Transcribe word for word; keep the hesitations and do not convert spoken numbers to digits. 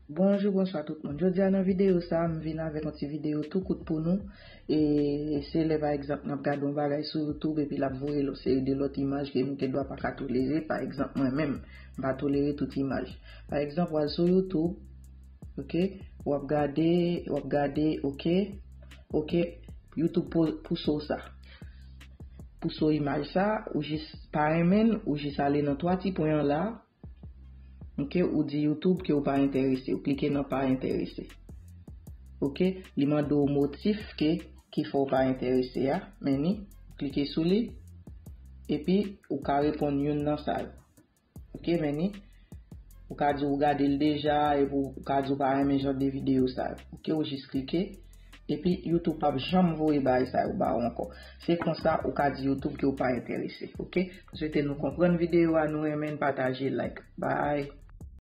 Bonjou, bonswa tout moun. Jodi a nan videyo sa, m vin avèk yon ti videyo tou kout pou nou. E se lè, pa egzanp, n ap gade yon bagay sou YouTube epi l ap voye yon seri de lòt imaj ke nou gen dwa pa ka tolere. Pa egzanp, mwen menm, m pa tolere tout imaj. Pa egzanp, w al sou YouTube, ok, w ap gade, w ap gade, ok, ok, YouTube pou- pouse w sa. Pouse w imaj sa, ou jis pa renmen l, ou jis ale nan twa ti pwen an la, ok, ou di YouTube ke ou pa enterese, ou klike nan pa enterese. Ok, li mande w motif ke ki fè w pa enterese a, men ni, ou klike sou li, epi ou ka reponn youn nan sa yo. Ok, men ni, ou ka di ou gade l deja, epi ou ka di ou pa renmen jan de videyo sa yo. Ok, ou jis klike, epi YouTube p ap janm voye bagay sa yo ba ou ankò. Se konsa ou ka di YouTube ke ou pa enterese. Ok, m swete nou konprann videyo a, nou renmen l, pataje, like. Bye.